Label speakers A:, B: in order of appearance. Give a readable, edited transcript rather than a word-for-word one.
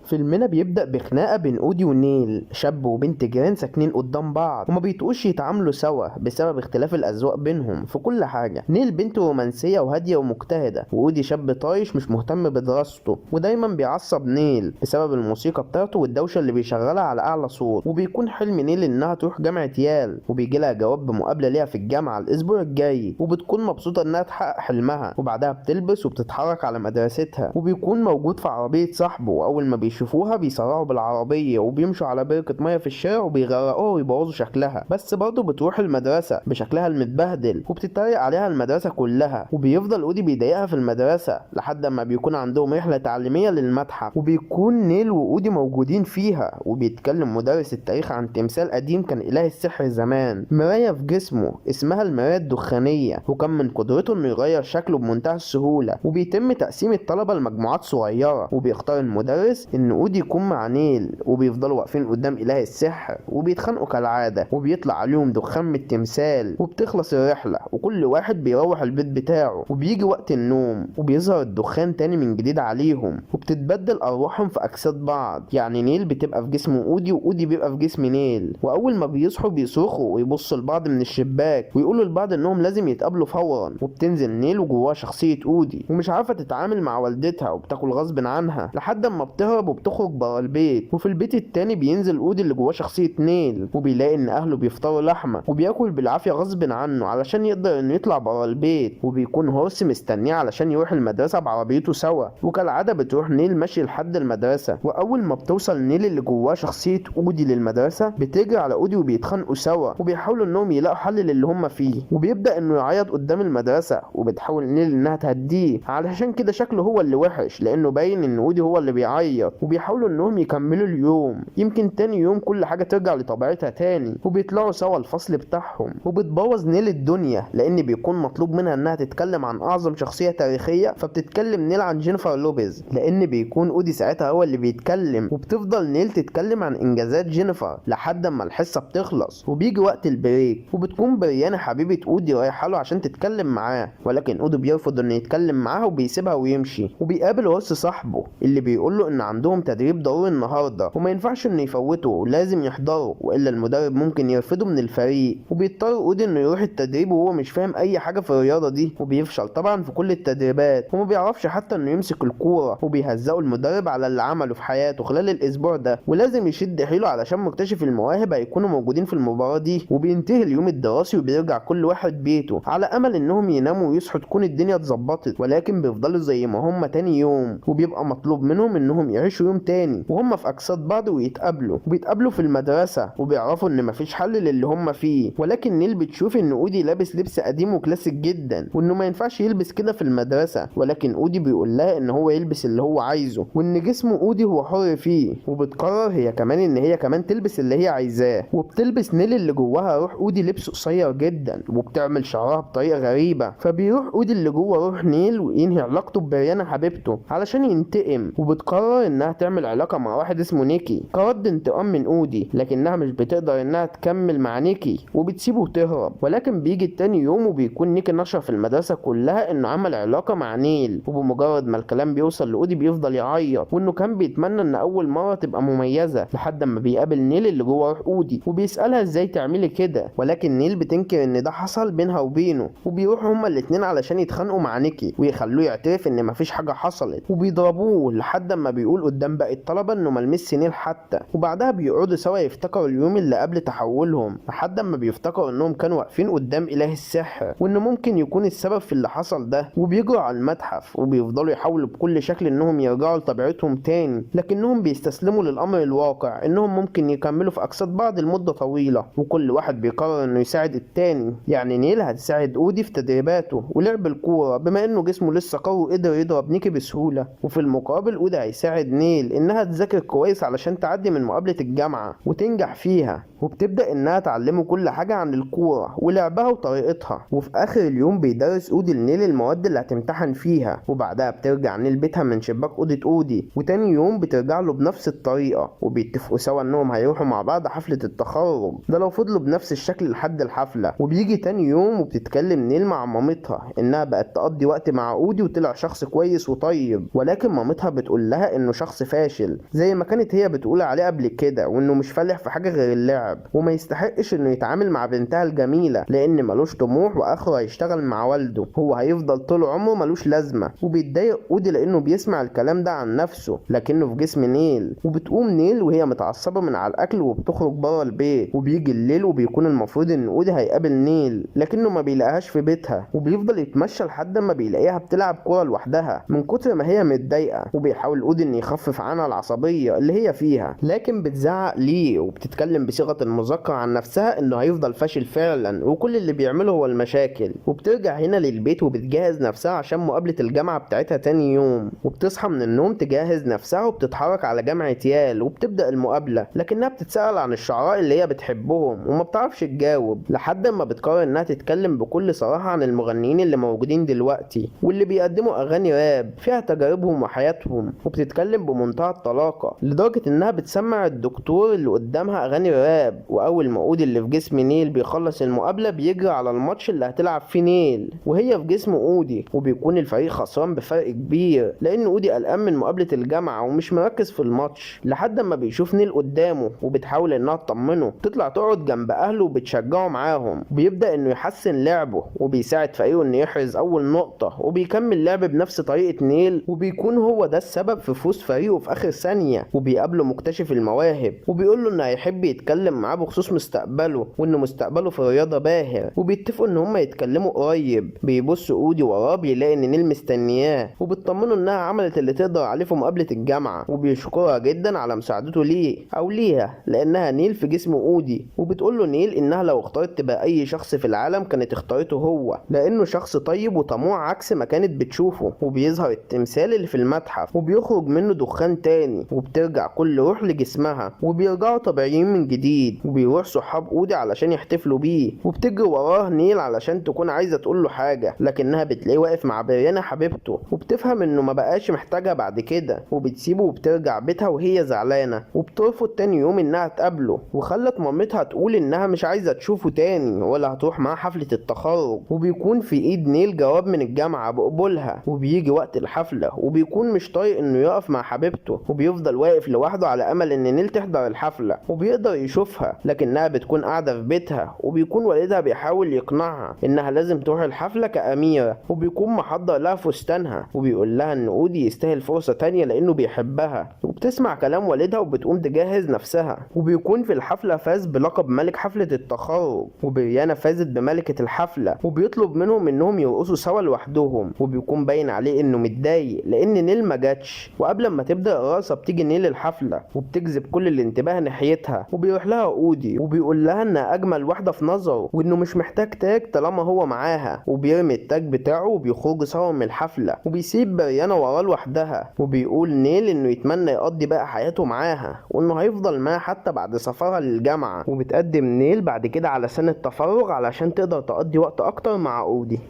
A: فيلمنا بيبدأ بخناقة بين أودي ونيل، شاب وبنت جيران ساكنين قدام بعض وما بيطقوش يتعاملوا سوا بسبب اختلاف الأذواق بينهم في كل حاجة. نيل بنت رومانسية وهادية ومجتهدة، وأودي شاب طايش مش مهتم بدراسته ودايما بيعصب نيل بسبب الموسيقى بتاعته والدوشة اللي بيشغلها على أعلى صوت. وبيكون حلم نيل إنها تروح جامعة يال، وبيجي لها جواب بمقابلة ليها في الجامعة الأسبوع الجاي، وبتكون مبسوطة إنها تحقق حلمها. وبعدها بتلبس وبتتحرك على مدرستها، وبيكون موجود في عربية صاحبه، وأول ما بيشوفوها بيسرعوا بالعربية وبيمشوا على بركة مية في الشارع وبيغرقوها ويبوظوا شكلها. بس برضه بتروح المدرسة بشكلها المتبهدل وبتتريق عليها المدرسة كلها، وبيفضل أودي بيضايقها في المدرسة لحد ما بيكون عندهم رحلة تعليمية للمتحف، وبيكون نيل وأودي موجودين فيها. وبيتكلم مدرس التاريخ عن تمثال قديم كان إله السحر زمان، مراية في جسمه اسمها المراية الدخانية، وكان من قدرته إنه يغير شكله بمنتهى السهولة. وبيتم تقسيم الطلبة لمجموعات صغيرة، وبيختار المدرس إن أودي يكون مع نيل، وبيفضلوا واقفين قدام إله السحر وبيتخانقوا كالعادة، وبيطلع عليهم دخان من التمثال، وبتخلص الرحلة وكل واحد بيروح البيت بتاعه. وبيجي وقت النوم وبيظهر الدخان تاني من جديد عليهم، وبتتبدل أرواحهم في أجساد بعض، يعني نيل بتبقى في جسم أودي وأودي بيبقى في جسم نيل. وأول ما بيصحوا بيصرخوا ويبصوا لبعض من الشباك ويقولوا لبعض إنهم لازم يتقابلوا فورا. وبتنزل نيل وجواها شخصية أودي ومش عارفة تتعامل مع والدتها وبتاكل غصب عنها لحد ما بتهرب وبتخرج برا البيت. وفي البيت التاني بينزل أودي اللي جواه شخصية نيل، وبيلاقي إن أهله بيفطروا لحمة وبياكل بالعافية غصب عنه علشان يقدر إنه يطلع برا البيت. وبيكون هورس مستنيه علشان يروح المدرسة بعربيته سوا، وكالعادة بتروح نيل ماشي لحد المدرسة. وأول ما بتوصل نيل اللي جواه شخصية أودي للمدرسة بتجري على أودي وبيتخانقوا سوا وبيحاولوا إنهم يلاقوا حل للي هم فيه. وبيبدأ إنه يعيط قدام المدرسة، وبتحاول نيل إنها تهديه علشان كده شكله هو اللي وحش لأنه باين إن أودي هو اللي بيعيط. وبيحاولوا إنهم يكملوا اليوم، يمكن تاني يوم كل حاجة ترجع لطبيعتها تاني. وبيطلعوا سوا الفصل بتاعهم، وبتبوظ نيل الدنيا لأن بيكون مطلوب منها إنها تتكلم عن أعظم شخصية تاريخية، فبتتكلم نيل عن جينيفر لوبيز لأن بيكون أودي ساعتها هو اللي بيتكلم. وبتفضل نيل تتكلم عن إنجازات جينيفر لحد ما الحصة بتخلص. وبيجي وقت ال break، وبتكون بريانا حبيبة أودي رايحة له عشان تتكلم معاه، ولكن أودي بيرفض إنه يتكلم معاها وبيسيبها ويمشي. وبيقابل هورس صاحبه اللي بيقول له إن عندهم تدريب ضروري النهارده وما ينفعش إنه يفوته، لازم يحضره وإلا المدرب ممكن يرفضه من الفريق. وبيضطر أودي إنه يروح التدريب وهو مش فاهم أي حاجة في الرياضة دي، وبيفشل طبعا في كل التدريبات وما بيعرفش حتى إنه يمسك الكورة، وبيهزقوا المدرب على اللي عمله في حياته خلال الأسبوع ده، ولازم يشد حيله علشان مكتشف المواهب هيكونوا موجودين في المباراة دي. وبينتهي اليوم الدراسي وبيرجع كل واحد بيته على أمل إنهم يناموا ويصحوا تكون الدنيا اتظبطت، ولكن بيفضلوا زي ما هم تاني يوم، وبيبقى مطلوب منهم إنهم يعيشوا يوم تاني وهم في أجساد بعض ويتقابلوا. وبيتقابلوا في المدرسة وبيعرفوا إن مفيش حل للي هم فيه، ولكن نيل بتشوف إن أودي لابس لبس قديم وكلاسيك جدا وإنه ما ينفعش يلبس كده في المدرسة، ولكن أودي بيقول لها إن هو يلبس اللي هو عايزه وإن جسمه أودي هو حر فيه. وبتقرر هي كمان إن هي كمان تلبس اللي هي عايزاه، وبتلبس نيل اللي جواها روح أودي لبس قصير جدا وبتعمل شعرها بطريقة غريبة. فبيروح أودي اللي جوه روح نيل وينهي علاقته ببريانا حبيبته علشان ينتقم، وبتقرر إنها تعمل علاقة مع واحد اسمه نيكي كرد انتقام من أودي، لكنها مش بتقدر إنها تكمل مع نيكي وبتسيبه وتهرب. ولكن بيجي تاني يوم وبيكون نيكي نشر في المدرسة كلها إنه عمل علاقة مع نيل، وبمجرد ما الكلام بيوصل لأودي بيفضل يعيط وإنه كان بيتمنى إن أول مرة تبقى مميزة، لحد ما بيقابل نيل اللي جوه روح أودي وبيسألها إزاي تعملي كده، ولكن نيل بتنكر إن ده حصل بينها وبينه. وبيروحوا هما الاتنين علشان يتخانقوا مع نيكي ويخلوه يعترف إن مفيش حاجة حصلت، وبيضربوه لحد ما بيقول قدام باقي الطلبة إنه ملمسش نيل حتى. وبعدها بيقعدوا سوا يفتكروا اليوم اللي قبل تحولهم، لحد ما بيفتكروا إنهم كانوا واقفين قدام إله السحر وإنه ممكن يكون السبب في اللي حصل ده. وبيجروا على المتحف وبيفضلوا يحاولوا بكل شكل إنهم يرجعوا لطبيعتهم تاني، لكنهم بيستسلموا للأمر الواقع إنهم ممكن يكملوا في أجساد بعض لمدة طويلة، وكل واحد بيقرر إنه يساعد التاني. يعني نيل هتساعد أودي في تدريباته ولعب الكورة بما إنه جسمه لسه قوي وقدر يضرب نيكي بسهولة، وفي المقابل أودي هيساعد نيل إنها تذاكر كويس علشان تعدي من مقابلة الجامعة وتنجح فيها. وبتبدأ إنها تعلمه كل حاجة عن الكورة ولعبها وطريقتها. وفي آخر اليوم بيدرس أودي لنيل المواد اللي هتمتحن فيها، وبعدها بترجع نيل بيتها من شباك أوضة أودي، وتاني يوم بترجع له بنفس الطريقة، وبيتفقوا سوا إنهم هيروحوا مع بعض حفلة التخرج ده لو فضلوا بنفس الشكل لحد الحفلة. وبيجي تاني يوم وبتتكلم نيل مع مامتها إنها بقت تقضي وقت مع أودي وطلع شخص كويس وطيب، ولكن مامتها بتقول لها إنه شخص شخص فاشل زي ما كانت هي بتقول عليه قبل كده، وانه مش فالح في حاجة غير اللعب، وما يستحقش انه يتعامل مع بنتها الجميلة لان ملوش طموح واخره هيشتغل مع والده، هو هيفضل طول عمره ملوش لازمة. وبيتضايق اودي لانه بيسمع الكلام ده عن نفسه لكنه في جسم نيل. وبتقوم نيل وهي متعصبة من على الاكل وبتخرج بره البيت. وبيجي الليل وبيكون المفروض ان اودي هيقابل نيل لكنه ما بيلاقيهاش في بيتها، وبيفضل يتمشى لحد ما بيلاقيها بتلعب كورة لوحدها من كتر ما هي متضايقة. وبيحاول اودي ان يخفف عنها العصبية اللي هي فيها، لكن بتزعق ليه وبتتكلم بصيغة المذكر عن نفسها انه هيفضل فاشل فعلا وكل اللي بيعمله هو المشاكل. وبترجع هنا للبيت وبتجهز نفسها عشان مقابلة الجامعة بتاعتها تاني يوم. وبتصحى من النوم تجهز نفسها وبتتحرك على جامعة يال وبتبدأ المقابلة، لكنها بتتسأل عن الشعراء اللي هي بتحبهم وما بتعرفش تجاوب، لحد ما بتقرر انها تتكلم بكل صراحة عن المغنيين اللي موجودين دلوقتي واللي بيقدموا اغاني راب فيها تجاربهم وحياتهم. وبتتكلم بمنتهى الطلاقة لدرجة انها بتسمع الدكتور اللي قدامها اغاني راب. واول ما اودي اللي في جسم نيل بيخلص المقابلة بيجري على الماتش اللي هتلعب فيه نيل وهي في جسم اودي، وبيكون الفريق خسران بفرق كبير لان اودي قلقان من مقابلة الجامعة ومش مركز في الماتش، لحد ما بيشوف نيل قدامه وبتحاول انها تطمنه. تطلع تقعد جنب اهله وبتشجعه معاهم، وبيبدأ انه يحسن لعبه وبيساعد فريقه انه يحرز اول نقطة، وبيكمل لعب بنفس طريقة نيل، وبيكون هو ده السبب في فوز فريقه في اخر ثانية. وبيقابله مكتشف المواهب وبيقول له انه هيحب يتكلم معاه بخصوص مستقبله وانه مستقبله في الرياضة باهر، وبيتفقوا ان هما يتكلموا قريب. بيبص اودي وراه بيلاقي ان نيل مستنياه، وبتطمنه انها عملت اللي تقدر عليه في مقابلة الجامعة، وبيشكرها جدا على مساعدته ليه او ليها لانها نيل في جسم اودي. وبتقول له نيل انها لو اختارت تبقى اي شخص في العالم كانت اختارته هو، لانه شخص طيب وطموح عكس ما كانت بتشوفه. وبيظهر التمثال اللي في المتحف وبيخرج منه دخان تاني، وبترجع كل روح لجسمها وبيرجعوا طبيعيين من جديد. وبيروح صحاب اودي علشان يحتفلوا بيه، وبتجري وراه نيل علشان تكون عايزه تقول له حاجه، لكنها بتلاقيه واقف مع بريانا حبيبته، وبتفهم انه ما بقاش محتاجها بعد كده، وبتسيبه وبترجع بيتها وهي زعلانه. وبترفض تاني يوم انها تقابله، وخلت مامتها تقول انها مش عايزه تشوفه تاني ولا هتروح معاه حفله التخرج. وبيكون في ايد نيل جواب من الجامعه بقبولها. وبيجي وقت الحفله وبيكون مش طايق انه يقف مع حبيبته، وبيفضل واقف لوحده على امل ان نيل تحضر الحفله وبيقدر يشوفها، لكنها بتكون قاعده في بيتها. وبيكون والدها بيحاول يقنعها انها لازم تروح الحفله كأميره، وبيكون محضر لها فستانها، وبيقول لها ان اودي يستاهل فرصه تانية لانه بيحبها. وبتسمع كلام والدها وبتقوم تجهز نفسها. وبيكون في الحفله فاز بلقب ملك حفله التخرج، وبريانا فازت بملكه الحفله، وبيطلب منهم انهم يرقصوا سوا لوحدهم. وبيكون باين عليه انه متضايق لان نيل ما جاتش. وقبل ما تبدا الرقصه بتيجي نيل الحفله وبتجذب كل الانتباه ناحيتها، وبيروح لها اودي وبيقول لها انها اجمل واحده في نظره وانه مش محتاج تاج طالما هو معاها. وبيرمي التاج بتاعه وبيخرجوا سوا من الحفله، وبيسيب بريانا وراه لوحدها. وبيقول نيل انه يتمنى يقضي بقى حياته معاها وانه هيفضل معاها حتى بعد سفرها للجامعه. وبتقدم نيل بعد كده على سنه تفرغ علشان تقدر تقضي وقت اكتر مع اودي.